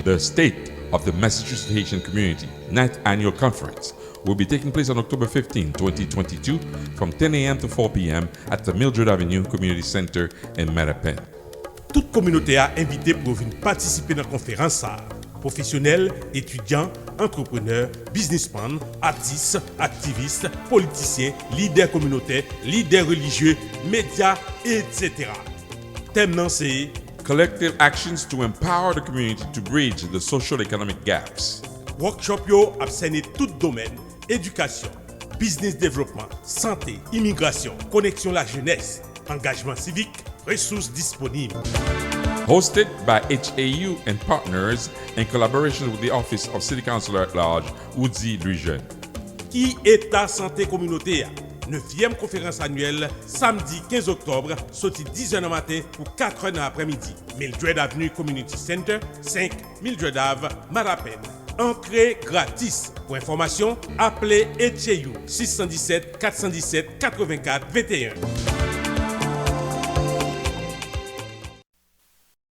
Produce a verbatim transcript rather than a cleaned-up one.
The State of the Massachusetts Haitian Community Ninth Annual Conference will be taking place on October fifteenth, twenty twenty-two, from ten a m to four p m at the Mildred Avenue Community Center in Mattapan. Tout kominote a envite pou yo vin patisipe nan konferans sa a. Pwofesyonèl, etidyan, antreprenè, biznismann, atis, aktivis, politisyen, lidè kominotè, lidè relijye, medya, etsetera. Tèm nan se Collective Actions to Empower the Community to Bridge the Social Economic Gaps. Workshop yo ap sène tout domèn, edikasyon, biznis devlopman, sante, imigrasyon, koneksyon lajenès, angajman sivik, resous disponib. Hosted by H A U and partners in collaboration with the Office of City Councilor at Large, Woody Louis-Jeune. Ki eta sante kominote a? Nevyèm konferans anyèl, samdi kenz oktòb, soti diz è nan maten pou kat è nan aprèmidi. Mildred Avenue Community Center, senk Mildred Ave, Mattapan. Antre gratis. Pou enfòmasyon, aple H A U sis san disèt, kat san disèt, katrevenkat venteyen.